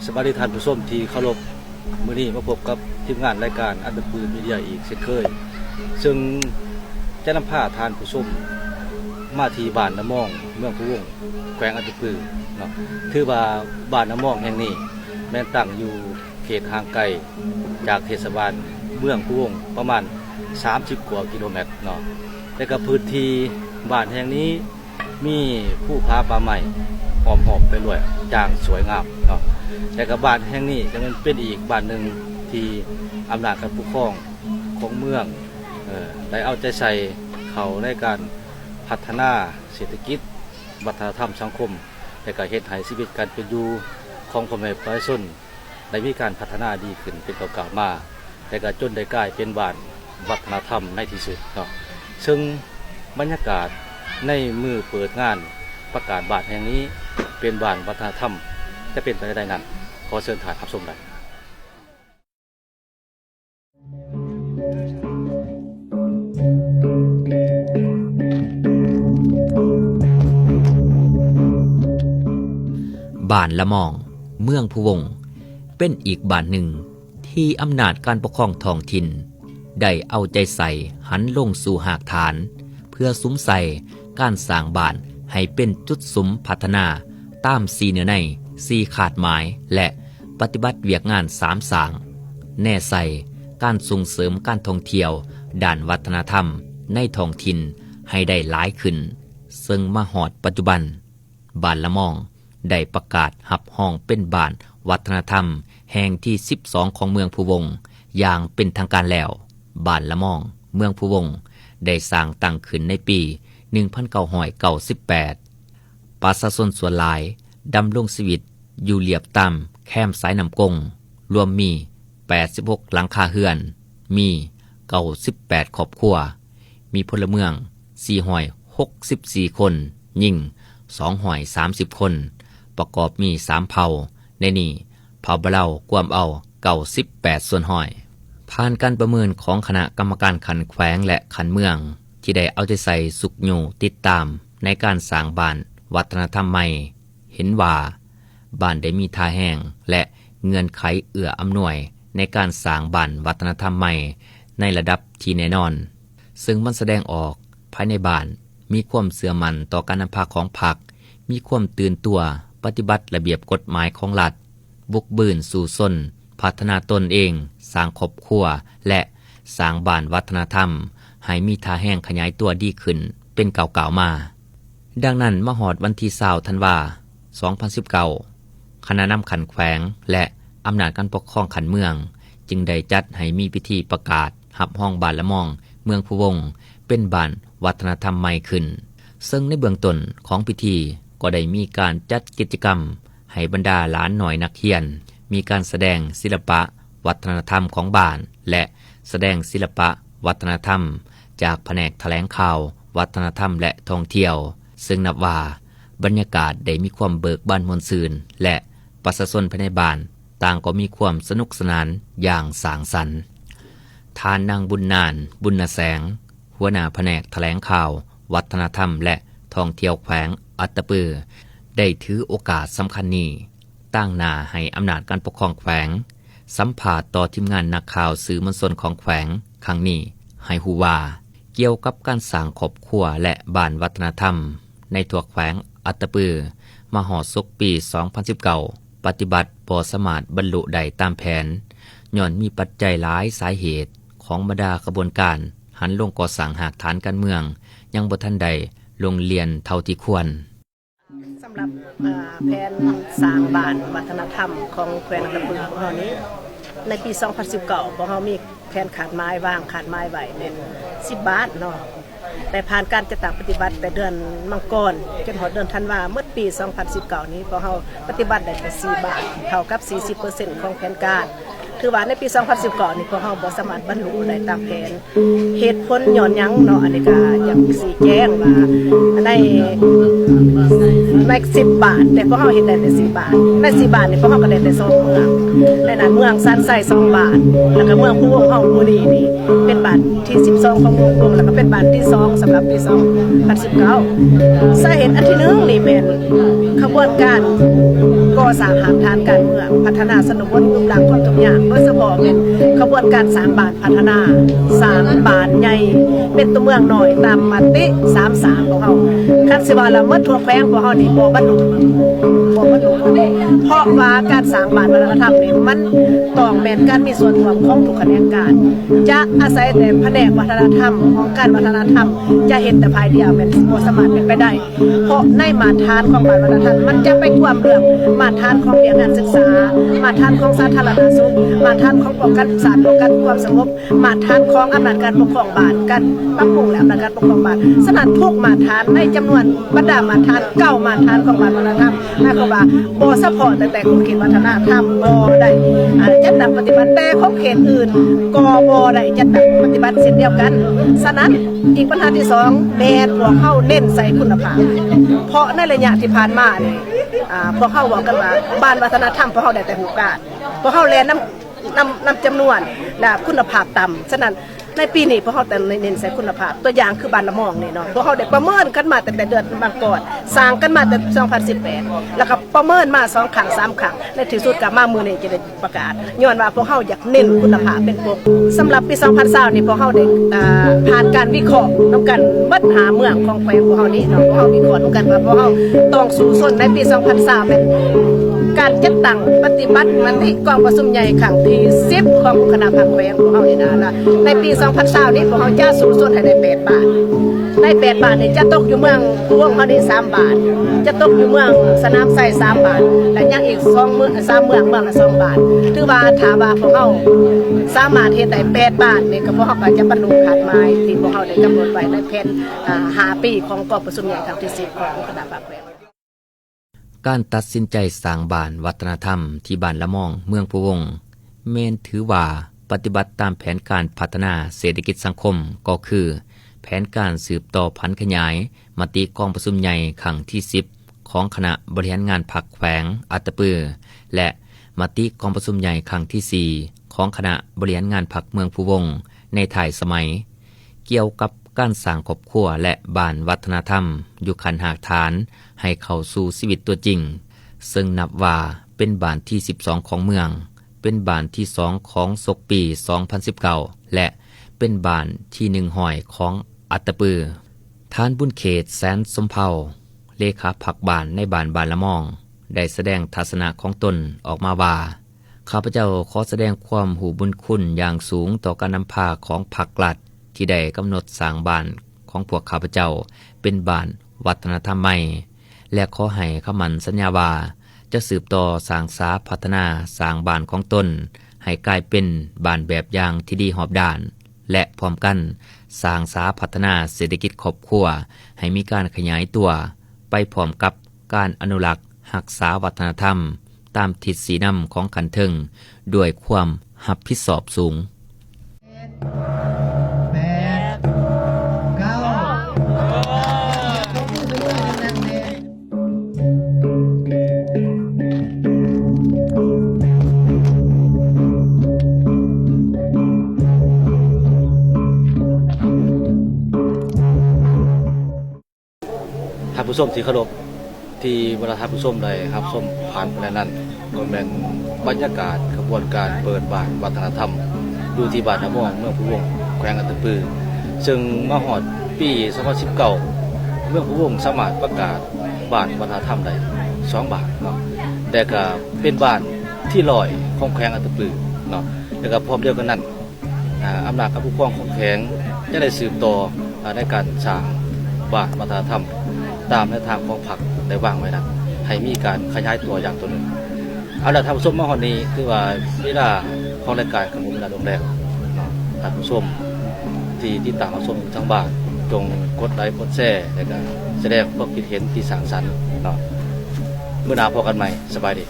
ສະບາຍດີທ່ານຜູ້ຊົມທີ່ເຄົາລົບ, ມື້ນີ້ມາພົບກັບທີມງານລາຍການອັດຕະປືມີເດຍອີກເຊັ່ນເຄີຍ, ເຊິ່ງຈະນຳພາທ່ານຜູ້ຊົມມາທີ່ບ້ານນາມອງ ເມືອງພູວົງ ແຂວງອັດຕະປືເນາະ. ຖືວ່າບ້ານນາມອງແຫ່ງນີ້ແມ່ນຕັ້ງຢູ່ເຂດຫ່າງໄກຈາກເທດສະບານເມືອງພູວົງປະມານສາມສິບກວ່າກິໂລແມັດເນາະ, ແລະກະພື້ນທີ່ບ້ານແຫ່ງນີ້ ມີພູຜາປ່າໄມ້ອ້ອມຮອບໄປດ້ວຍຢ່າງສວຍງາມເນາະ. ແລະກະບ້ານແຫ່ງນີ້ຈະແມ່ນເປັນອີກບ້ານໜຶ່ງທີ່ອຳນາດການປົກຄອງຂອງເມືອງ ເອີ ໄດ້ເອົາໃຈໃສ່ເຂົ້າໃນການພັດທະນາເສດຖະກິດ, ວັດທະນະທຳ, ສັງຄົມ ແລະກະເຮັດໃຫ້ຊີວິດການເປັນຢູ່ຂອງພໍ່ແມ່ປະຊາຊົນ ໄດ້ມີການພັດທະນາດີຂຶ້ນເປັນກ້າວໆມາ, ແລະກະຈົນໄດ້ກາຍເປັນບ້ານວັດທະນະທຳໃນທີ່ສຸດເນາະ. ເຊິ່ງບັນຍາກາດໃນມື້ເປີດງານປະກາດບ້ານແຫ່ງນີ້ເປັນບ້ານວັດທະນະທຳ ຈະເປັນໄປແນວໃດນັ້ນ, ຂໍເຊີນທ່ານຮັບຊົມໄດ້. ບ້ານລະມອງ ເມືອງພູວົງ ເປັນອີກບ້ານໜຶ່ງທີ່ອຳນາດການປົກຄອງທ້ອງຖິ່ນໄດ້ເອົາໃຈໃສ່ຫັນລົງສູ່ຮາກຖານ ເພື່ອສຸມໃສ່ການສ້າງບ້ານໃຫ້ເປັນຈຸດສຸມພັດທະນາຕາມສີ່ເນື້ອໃນ, ສີ່ຄາດໝາຍ ແລະ ປະຕິບັດວຽກງານສາມສ້າງ, ແນໃສ່ການສົ່ງເສີມການທ່ອງທ່ຽວດ້ານວັດທະນະທຳໃນທ້ອງຖິ່ນໃຫ້ໄດ້ຫຼາຍຂຶ້ນ, ເຊິ່ງມາຮອດປັດຈຸບັນ, ບ້ານລະມອງໄດ້ປະກາດຮັບຮອງເປັນບ້ານວັດທະນະທຳແຫ່ງທີສິບສອງຂອງເມືອງພູວົງຢ່າງເປັນທາງການແລ້ວ. ບ້ານລະມອງ ເມືອງພູວົງ ໄດ້ສ້າງຕັ້ງຂຶ້ນໃນປີໜຶ່ງພັນເກົ້າຮ້ອຍເກົ້າສິບແປດ. ປະຊາຊົນສ່ວນຫຼາຍດຳລົງຊີວິດຢູ່ລຽບຕາມແຄມສາຍນ້ຳກົງ, ລວມມີແປດສິບຫົກຫຼັງຄາເຮືອນ, ມີເກົ້າສິບແປດຄອບຄົວ, ມີພົນລະເມືອງສີ່ຮ້ອຍຫົກສິບສີ່ຄົນ, ຍິງສອງຮ້ອຍສາມສິບຄົນ, ປະກອບມີສາມເຜົ່າ, ໃນນີ້ ເຜົ່າບາເລົາກວມເອົາເກົ້າສິບແປດສ່ວນຮ້ອຍ. ຜ່ານການປະເມີນຂອງຄະນະກຳມະການຂັ້ນແຂວງ ແລະ ຂັ້ນເມືອງ ທີ່ໄດ້ເອົາໃຈໃສ່ຊຸກຍູ້ຕິດຕາມໃນການສ້າງບ້ານວັດທະນະທຳໃໝ່ ເຫັນວ່າບ້ານໄດ້ມີທ່າແຮງ ແລະ ເງື່ອນໄຂເອື້ອອຳນວຍໃນການສ້າງບ້ານວັດທະນະທຳໃໝ່ໃນລະດັບທີ່ແນ່ນອນ, ເຊິ່ງມັນສະແດງອອກພາຍໃນບ້ານ ມີຄວາມເຊື່ອໝັ້ນຕໍ່ການນຳພາຂອງພັກ, ມີຄວາມຕື່ນຕົວປະຕິບັດລະບຽບກົດໝາຍຂອງລັດ, ບຸກບືນສູ້ຊົນ, ພັດທະນາຕົນເອງ, ສ້າງຄອບຄົວ ແລະ ສ້າງບ້ານວັດທະນະທຳໃຫ້ມີທ່າແຮງຂະຫຍາຍຕົວດີຂຶ້ນເປັນກ້າວໆມາ. ດັ່ງນັ້ນ, ມາຮອດວັນທີຊາວທັນວາ ສອງພັນສິບເກົ້າ ຄະນະນຳຂັ້ນແຂວງ ແລະ ອຳນາດການປົກຄອງຂັ້ນເມືອງ ຈຶ່ງໄດ້ຈັດໃຫ້ມີພິທີປະກາດ ຮັບຮອງບ້ານລະມອງ ເມືອງພູວົງ ເປັນບ້ານວັດທະນະທຳໃໝ່ຂຶ້ນ, ເຊິ່ງໃນເບື້ອງຕົ້ນຂອງພິທີກໍໄດ້ມີການຈັດກິດຈະກຳໃຫ້ບັນດາຫຼານນ້ອຍນັກຮຽນ ມີການສະແດງສິລະປະວັດທະນະທຳຂອງບ້ານ ແລະ ສະແດງສິລະປະວັດທະນະທຳຈາກພະແນກຖະແຫຼງຂ່າວ, ວັດທະນະທຳ ແລະ ທ່ອງທ່ຽວ, ເຊິ່ງນັບວ່າບັນຍາກາດໄດ້ມີຄວາມເບີກບານມ່ວນຊື່ນ ແລະ ປະຊາຊົນພາຍໃນບ້ານຕ່າງກໍມີຄວາມສະໜຸກສະໜານຢ່າງສ້າງສັນ. ທ່ານນາງ ບຸນນານ ບຸນນະແສງ ຫົວໜ້າພະແນກຖະແຫຼງຂ່າວ, ວັດທະນະທຳ ແລະ ທ່ອງທ່ຽວແຂວງອັດຕະປື ໄດ້ຖືໂອກາດສຳຄັນນີ້ ຕາງໜ້າໃຫ້ອຳນາດການປົກຄອງແຂວງ ສຳພາດຕໍ່ທີມງານນັກຂ່າວສື່ມວນຊົນຂອງແຂວງຄັ້ງນີ້ໃຫ້ຮູ້ວ່າ ກ່ຽວກັບການສ້າງຄອບຄົວ ແລະ ບ້ານວັດທະນະທຳໃນທົ່ວແຂວງອັດຕະປື ມາຮອດສົກປີສອງພັນສິບເກົ້າ ປະຕິບັດບໍ່ສາມາດບັນລຸໄດ້ຕາມແຜນ ຍ້ອນມີປັດໄຈຫຼາຍສາເຫດຂອງບັນດາຂະບວນການຫັນລົງກໍ່ສ້າງຮາກຖານການເມືອງ ຍັງບໍ່ທັນໄດ້ລົງລຽນເທົ່າທີ່ຄວນ. ສຳລັບ ເອີ ແຜນສ້າງບ້ານວັດທະນະທຳຂອງແຂວງອັດຕະປືຂອງເຮົານີ້ ໃນປີສອງພັນສິບເກົ້າ ພວກເຮົາມີແຜນຄາດໝາຍ ວາງຄາດໝາຍໄວ້ແມ່ນສິບບ້ານເນາະ, ແຕ່ຜ່ານການຈັດຕັ້ງປະຕິບັດແຕ່ເດືອນມັງກອນຈົນຮອດເດືອນທັນວາ ໝົດປີສອງພັນສິບເກົ້ານີ້ ພວກເຮົາປະຕິບັດໄດ້ແຕ່ສີ່ບ້ານ ເທົ່າກັບສີ່ສິບເປີເຊັນຂອງແຜນການ. ຖືວ່າໃນປີສອງພັນສິບເກົ້ານີ້ ພວກເຮົາບໍ່ສາມາດບັນລຸໄດ້ຕາມແຜນ. ເຫດຜົນຍ້ອນຫຍັງເນາະ? ອັນນີ້ກະຢາກຊີ້ແຈງວ່າ ໃນ ໃນສິບບ້ານ ແຕ່ພວກເຮົາເຮັດໄດ້ແຕ່ສີ່ບ້ານ, ໃນສີ່ບ້ານນີ້ພວກເຮົາກໍໄດ້ແຕ່ສອງເມືອງ, ໃນນັ້ນເມືອງຊານໄຊສອງບ້ານ ແລ້ວກໍເມືອງພູວົງເຮົາມື້ນີ້ນີ້ເປັນບ້ານທີສິບສອງຂອງເມືອງພູວົງ ແລ້ວກໍເປັນບ້ານທີສອງສຳລັບປີສອງພັນສິບເກົ້າ. ສາເຫດອັນທີໜຶ່ງນີ້ແມ່ນຂະບວນການກໍ່ສ້າງຮາກຖານການເມືອງ ພ ພັດທະນາຊົນນະບົດ ລຶບລ້າງຄວາມທຸກຍາກ ໂດຍສະເພາະແມ່ນຂະບວນການສ້າງບ້ານພັດທະນາ, ສ້າງບ້ານໃຫຍ່ເປັນຕົວເມືອງນ້ອຍຕາມມະຕິສາມສາມຂອງເຮົາ. ຄັນຊິວ່າລະໝົດທົ່ວແຂວງພວກເຮົານີ້ບໍ່ບັນລຸ, ບໍ່ບັນລຸ ເພາະວ່າການສ້າງບ້ານວັດທະນະທຳນີ້ ມັນຕ້ອງແມ່ນການມີສ່ວນຮ່ວມຂອງທຸກຂະແໜງການ. ຈະອາໄສແຕ່ພະແນກວັດທະນະທຳ, ຫ້ອງການວັດທະນະທຳ ຈະເຮັດແຕ່ຝ່າຍດຽວແມ່ນບໍ່ສາມາດເປັນໄປໄດ້. ເພາະໃນມາດຖານຂອງບ້ານວັດທະນະທຳ ມັນຈະໄປກວມເລື່ອງມາດຖານຂອງວຽກງານສຶກສາ, ມາດຖານຂອງສາທາລະນະສຸກ, ມາດຖານຂອງປ້ອງກັນຊາດ, ປ້ອງກັນຄວາມສະຫງົບ, ມາດຖານຂອງອຳນາດການປົກຄອງບ້ານ, ການປັບປຸງ ແລະ ອຳນາດການປົກຄອງບ້ານ. ສະນັ້ນ ທຸກມາດຖານໃນຈຳນວນບັນດາມາດຖານ ເກົ້າມາດຖານຂອງບ້ານວັດທະນະທຳ ໝາຍຄວາມວ່າບໍ່ສະເພາະແຕ່ ແຕ່ຂົງເຂດວັດທະນະທຳບໍ່ໄດ້ ອາ ຈັດຕັ້ງປະຕິບັດ, ແຕ່ຂົງເຂດອື່ນກໍບໍ່ໄດ້ຈັດຕັ້ງປະຕິບັດເຊັ່ນດຽວກັນ. ສະນັ້ນ ອີກບັນຫາທີສອງ ແມ່ນພວກເຮົາເນັ້ນໃສ່ຄຸນນະພາບ, ເພາະໃນໄລຍະທີ່ຜ່ານມານີ້ ອາ ພວກເຮົາເວົ້າກັນວ່າ ບ້ານວັດທະນະທຳພວກເຮົາໄດ້ແຕ່ຮູບການ, ພວກເຮົາແລ່ນນຳ ນຳ ນຳຈຳນວນ ແລະ ຄຸນນະພາບຕ່ຳ. ສະນັ້ນ ໃນປີນີ້ພວກເຮົາຕ້ອງເນັ້ນໃສ່ຄຸນນະພາບ. ຕົວຢ່າງຄືບ້ານລະມອງນີ້ເນາະ, ພວກເຮົາໄດ້ປະເມີນກັນມາຕັ້ງແຕ່ເດືອນມັງກອນ, ສ້າງກັນມາແຕ່ສອງພັນສິບແປດ ແລ້ວກໍປະເມີນມາສອງຄັ້ງສາມຄັ້ງ, ໃນທີ່ສຸດກໍມາມື້ນີ້ຈະໄດ້ປະກາດ, ຍ້ອນວ່າພວກເຮົາຢາກເນັ້ນຄຸນນະພາບເປັນປົກ. ສຳລັບປີສອງພັນຊາວນີ້ ພວກເຮົາໄດ້ ອ່າ ຜ່ານການວິເຄາະນຳກັນເບິດຫ້າເມືອງຂອງແຂວງພວກເຮົານີ້ເນາະ, ພວກເຮົາວິເຄາະນຳກັນວ່າ ພວກເຮົາຕ້ອງສູ້ຊົນໃນປີສອງພັນຊາວແມ່ນ ການຈັດຕັ້ງປະຕິບັດມະຕິກອງປະຊຸມໃຫຍ່ຄັ້ງທີສິບຂອງຄະນະພັກແຂວງຂອງເຮົານີ້ນະ, ໃນປີສອງພັນຊາວນີ້ ພວກເຮົາຈະສູ້ຊົນໃຫ້ໄດ້ແປດບ້ານ. ໃນແປດບ້ານນີ້ຈະຕົກຢູ່ເມືອງພະວົງເຮົານີ້ສາມບ້ານ, ຈະຕົກຢູ່ເມືອງສະໜາມໄຊສາມບ້ານ ແລະ ຍັງອີກສອງເມືອງ ສາມເມືອງ ເມືອງລະສອງບ້ານ. ຖືວ່າຖ້າວ່າພວກເຮົາສາມາດເຮັດໄດ້ແປດບ້ານນີ້ ກໍພວກເຮົາກໍຈະບັນລຸຄາດໝາຍທີ່ພວກເຮົາໄດ້ກຳນົດໄວ້ໃນແຜນ ອ່າ ຫ້າປີຂອງກອງປະຊຸມໃຫຍ່ຄັ້ງທີສິບຂອງຄະນະພັກແຂວງ. ການຕັດສິນໃຈສ້າງບ້ານວັດທະນະທຳທີ່ບ້ານລະມອງ ເມືອງພະວົງ ແມ່ນຖືວ່າປະຕິບັດຕາມແຜນການພັດທະນາເສດຖະກິດສັງຄົມ, ກໍຄືແຜນການສືບຕໍ່ຜັນຂະຫຍາຍມະຕິກອງປະຊຸມໃຫຍ່ຄັ້ງທີສິບຂອງຄະນະບໍລິຫານງານພັກແຂວງອັດຕະປື ແລະ ມະຕິກອງປະຊຸມໃຫຍ່ຄັ້ງທີສີ່ຂອງຄະນະບໍລິຫານງານພັກເມືອງພູວົງໃນທ້າຍສະໄໝ ກ່ຽວກັບການສ້າງຄອບຄົວ ແລະ ບ້ານວັດທະນະທຳຢູ່ຂັ້ນຮາກຖານໃຫ້ເຂົ້າສູ່ຊີວິດຕົວຈິງ, ເຊິ່ງນັບວ່າເປັນບ້ານທີສິບສອງຂອງເມືອງ, ເປັນບ້ານທີສອງຂອງສົກປີສອງພັນສິບເກົ້າ ແລະ ເປັນບ້ານທີໜຶ່ງຮ້ອຍຂອງອັດຕະປື. ທ່ານ ບຸນເຂດ ແສນສົມເພົາ ເລຂາພັກບ້ານໃນບ້ານ ບ້ານລະມອງ ໄດ້ສະແດງທັດສະນະຂອງຕົນອອກມາວ່າ, ຂ້າພະເຈົ້າຂໍສະແດງຄວາມຮູ້ບຸນຄຸນຢ່າງສູງຕໍ່ການນຳພາຂອງພັກລັດ ທີ່ໄດ້ກຳນົດສ້າງບ້ານຂອງພວກຂ້າພະເຈົ້າເປັນບ້ານວັດທະນະທຳໃໝ່ ແລະ ຂໍໃຫ້ຄຳໝັ້ນສັນຍາວ່າ ຈະສືບຕໍ່ສ້າງສາພັດທະນາສ້າງບ້ານຂອງຕົນໃຫ້ກາຍເປັນບ້ານແບບຢ່າງທີ່ດີຮອບດ້ານ ແລະ ພ້ອມກັນສ້າງສາພັດທະນາເສດຖະກິດຄອບຄົວໃຫ້ມີການຂະຫຍາຍຕົວໄປພ້ອມກັບ ການອະນຸລັກຮັກສາວັດທະນະທຳຕາມທິດຊີ້ນຳຂອງຂັ້ນເທິງດ້ວຍຄວາມຮັບຜິດຊອບສູງ. ທ່ານຜູ້ຊົມທີ່ເຄົາລົບ, ທີ່ບັນດາທ່ານຜູ້ຊົມໄດ້ຮັບຊົມຜ່ານໄປແລ້ວນັ້ນ ກໍແມ່ນບັນຍາກາດຂະບວນການເປີດບ້ານວັດທະນະທຳ ຢູ່ທີ່ບ້ານນາມ່ວງ ເມືອງພູວົງ ແຂວງອັດຕະປື, ເຊິ່ງມາຮອດປີສອງພັນສິບເກົ້າ ເມືອງພູວົງສາມາດປະກາດບ້ານວັດທະນະທຳໄດ້ສອງບ້ານເນາະ ແລະ ກະເປັນບ້ານທີຮ້ອຍຂອງແຂວງອັດຕະປືເນາະ ແລະ ກະພ້ອມດຽວກັນນັ້ນ ອາ ອຳນາດການປົກຄອງຂອງແຂວງຈະໄດ້ສືບຕໍ່ ອາ ໃນການສ້າງບ້ານວັດທະນະທຳຕາມແນວທາງຂອງພັກໄດ້ວາງໄວ້ນັ້ນ ໃຫ້ມີການຂະຫຍາຍຕົວຢ່າງຕໍ່ເນື່ອງ. ເອົາລະ ທ່ານຜູ້ຊົມ ມາຮອດນີ້ຖືວ່າເວລາຂອງລາຍການກໍໝົດເວລາລົງແລ້ວເນາະ. ທ່ານຜູ້ຊົມທີ່ຕິດຕາມຮັບຊົມຢູ່ທາງບ້ານ ຈົ່ງກົດໄລ ກົດແຊ ແລະ ກະສະແດງຄວາມຄິດເຫັນທີ່ສ້າງສັນເນາະ. ມື້ໜ້າພໍ້ກັນໃໝ່. ສະບາຍດີ.